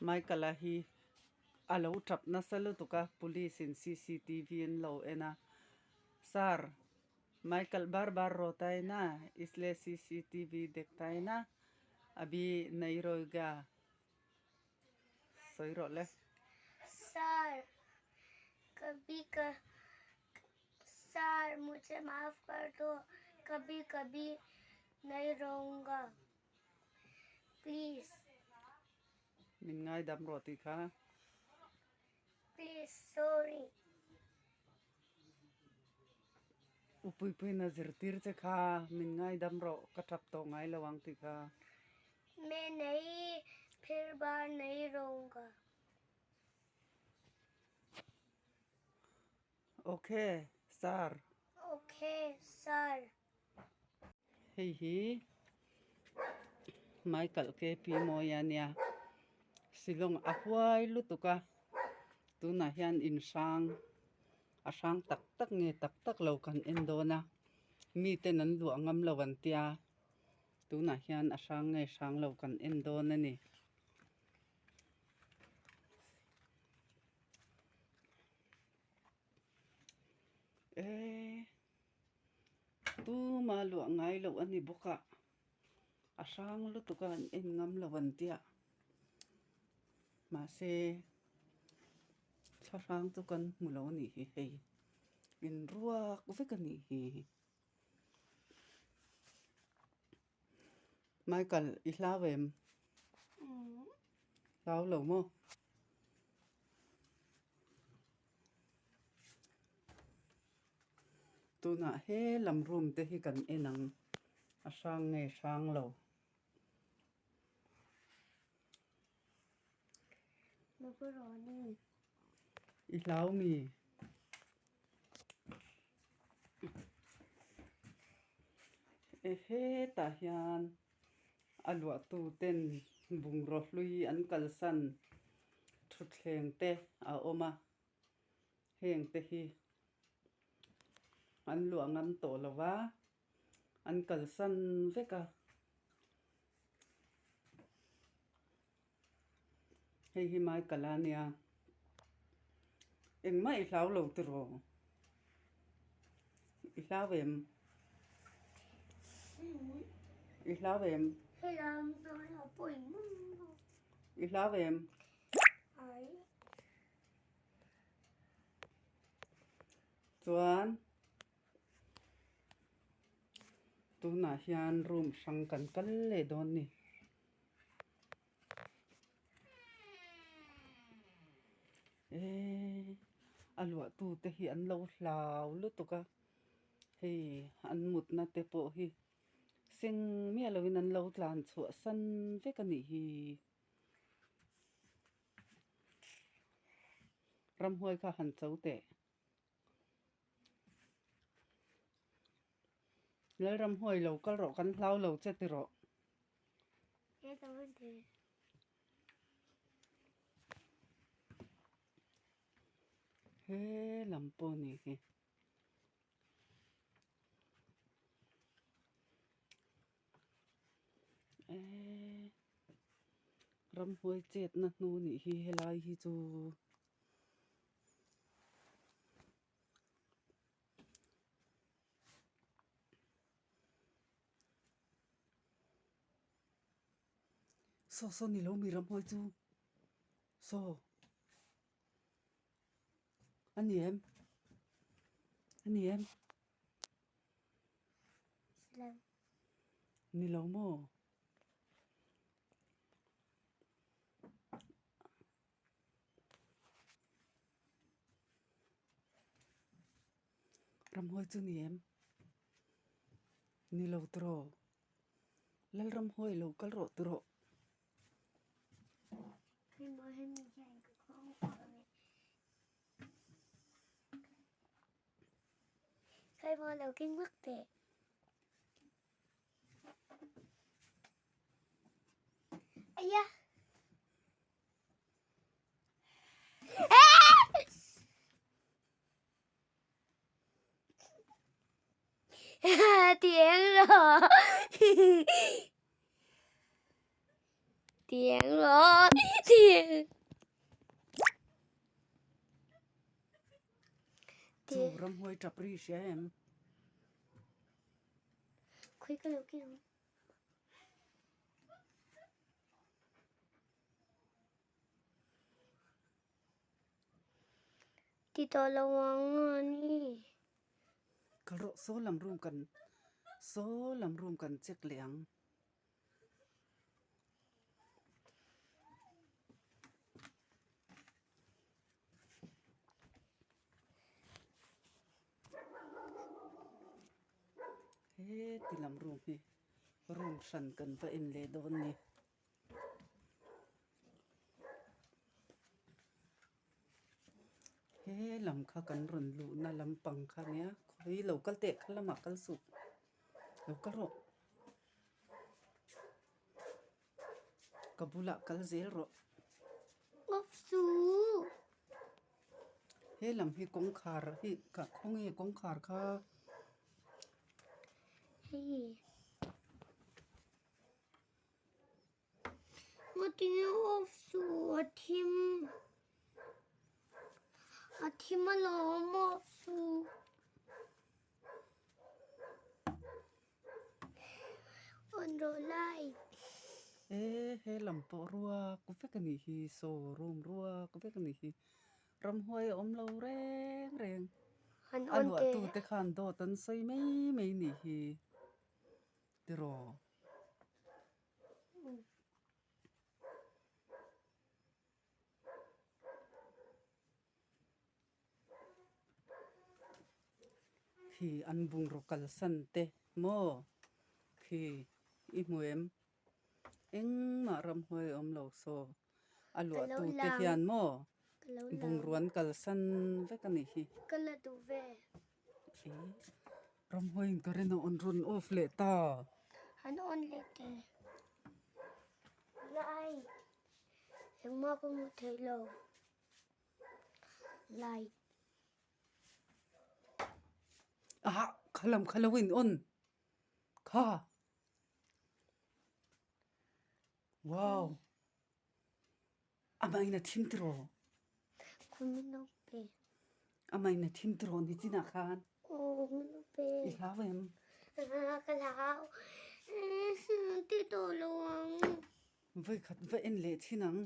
Michael-a hi a lo tap nasa lutuk a police in cctv an lo en a sir Michael bar bar rota hai na isle cctv dekhta hai na abhi nahi roega sawi rawh le. Sir kabhi ka sir mujhe maaf kar do kabhi kabhi nahi rounga please. Min ngaidam rawh tih kha. Please sorry. U Puipuina zirtir che kha min ngaidam rawh ka tap tawh ngai lo ang tih kha. Me nahi phir bar nahi rounga. Okay sir. Okay sir. Hei hi Michael KP Mawia nia Shillong a huai lutuk a tunah hian in hrang a hrang tak tak nge tak tak lo kan en dawn a miten an luah ngam lo an tia tunah hian a hrang nge hrang lo kan en dawn a ni. Eee tuma luah ngai loh a ni bawk a a hrang lutuk a an en ngam lo an tia mahse thla hrang chu kan hmu lo a nih hi hei inruak vek a nih hi. Michael i hlau em? Hlau lo maw? Tunah he lam room te hi kan en ang a hrang nge hrang lo. I hlau mi? E hetah hian a luahtu ten bungraw hlui an kalsan thutthleng te a awm a heng te hi an luah ngam tawh lo va an kalsan vek a hei hi Michael a nia engmah i hlau lo tiraw i hlau em i hlau em i hlau em chuan tunah hian room hrang kan kal leh dawn a ni. Eee a luahtu te hi an lo hlau lutuk a hei an mutna te pawh hi seng miah lovin an lo tlan chhuah san vek a nih hi. Ramhuai kha han cho teh. Lalramhuai lo kal rawh kan hlau lo che ti rawh. He lam pawh a nih hi. Eee ramhuai chetna hnu a nih hi helai hi chu. Saw saw ni lo mi ramhuai chu saw a ni em a ni em ni lo maw. Ramhuai chu ni em? Ni lo tiraw? Lal ramhuai lo kal rawh tiraw? Tiếng rồi. Tiang rawh tiang. Chu ramhuai tap ri hria em? Khawi ka lo keng. Ti tawh lo ang a ni. Kal rawh saw lam room kan saw lam room kan check leh ang. Heti lam room hi room hran kan va en leh dawn ni. He lam kha kan rawn luhna lampang kha nia khawi lo kal teh kha lamah kal suh lo kal rawh ka bulah kal zel rawh. Off suh. He lam hi kawngkhar hi khawnge kawngkhar kha. Hei. Ngatinge off suh a thim a thim alawm off suh. On rawh light. E he lam pawh ruak vek a nih hi saw room ruak vek a nih hi ramhuai a awm lo reng reng a luahtu te khan dawt an sawi mai mai a nih hi. Tiraw? Khi an bungraw kalsan te maw khi i hmu em? Engmah ramhuai a awm lo saw a luahtu te hian maw bungrua an kalsan vek a nih hi. Ka la duh ve. Ramhuaiin current a on rawn off leh ta. An on leh te. Light. Engmah ka hmu thei lo. Light. Aha, khalam khalo in on. Kha. Wow. Amah in a thim tiraw? Khum min lo pe. Amah in a thim tiraw ni chinah khan? Aw, min lo pe. I hlau em? Ka hlau. Ti tawh lo ang. Voi khat va en leh thin ang.